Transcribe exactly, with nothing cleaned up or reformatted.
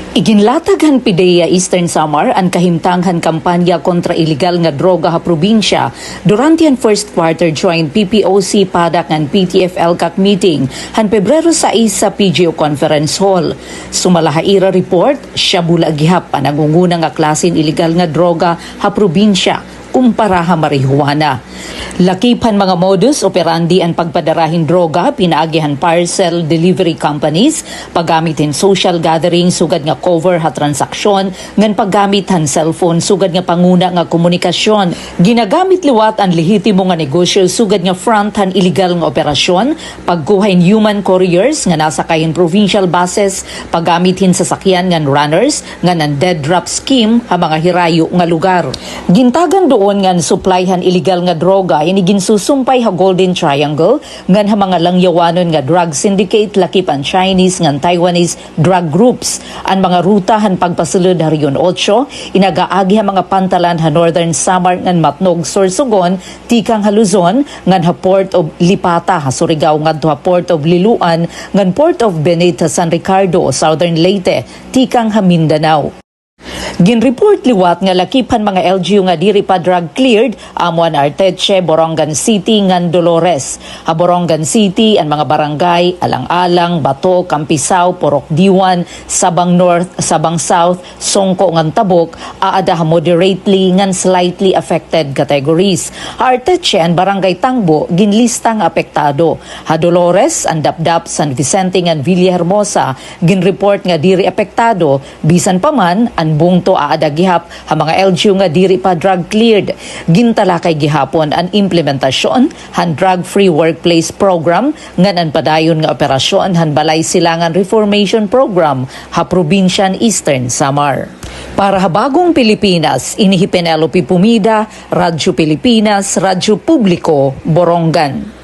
Iginlatag han PDEA Eastern Samar an kahimtang han kampanya kontra iligal nga droga ha probinsya durante an first quarter joint P P O C, PADAC ngan P T F L CAC meeting han Pebrero sais sa P G O Conference Hall. Sumala ha ira report, shabu la gihap an nangunguna nga klase hin iligal nga droga ha probinsya kumpara ha marijuana. Lakip han mga modus operandi an pagpadara hin droga pinaagi han parcel delivery companies, paggamit hin social gathering sugad nga cover ha transaksyon, ngan paggamit han cellphone sugad nga panguna nga komunikasyon. Ginagamit liwat an lehitimo nga negosyo sugad nga front han iligal nga operasyon, pagkuha hin human couriers nga nasakay hin provincial buses, paggamit hin sasakyan ngan runners, ngan an dead drop scheme ha mga hirayo nga lugar. Gintagan duon nga an supply han iligal nga droga ini ginsusumpay ha Golden Triangle ngan ha mga langyawanon nga drug syndicate lakip an Chinese ngan Taiwanese drug groups. An mga ruta han pagpasulod ha Region Ocho, inagaagi ha mga pantalan ha Northern Samar ngan Matnog, Sorsogon, tikang ha Luzon, ngan ha Port of Lipata ha Surigao ngadto ha Port of Liloan, ngan Port of Benit ha San Ricardo, Southern Leyte, tikang ha Mindanao. Ginreport liwat nga lakip han mga L G U nga diri pa drug cleared, amo an Arteche, Borongan City, ngan Dolores. Ha Borongan City, an mga barangay, Alang-alang, Bato, Campisao, Purok Diwan, Sabang North, Sabang South, Songco ngan Tabuk, aada ha moderately ngan slightly affected categories. Ha Arteche, an Barangay Tangbo, ginlista nga apektado. Ha Dolores, an Dapdap, San Vicente ngan Villahermosa, ginreport nga diri apektado, bisan pa man, an bungto aada gihap ha mga L G U nga diri pa drug cleared. Gintalakay gihapon an implementasyon han Drug Free Workplace Program ngan an padayon nga operasyon han Balay Silangan Reformation Program ha probinsya han Eastern Samar. Para ha Bagong Pilipinas, ini hi Penelope Pumida, Radyo Pilipinas, Radyo Publiko, Borongan.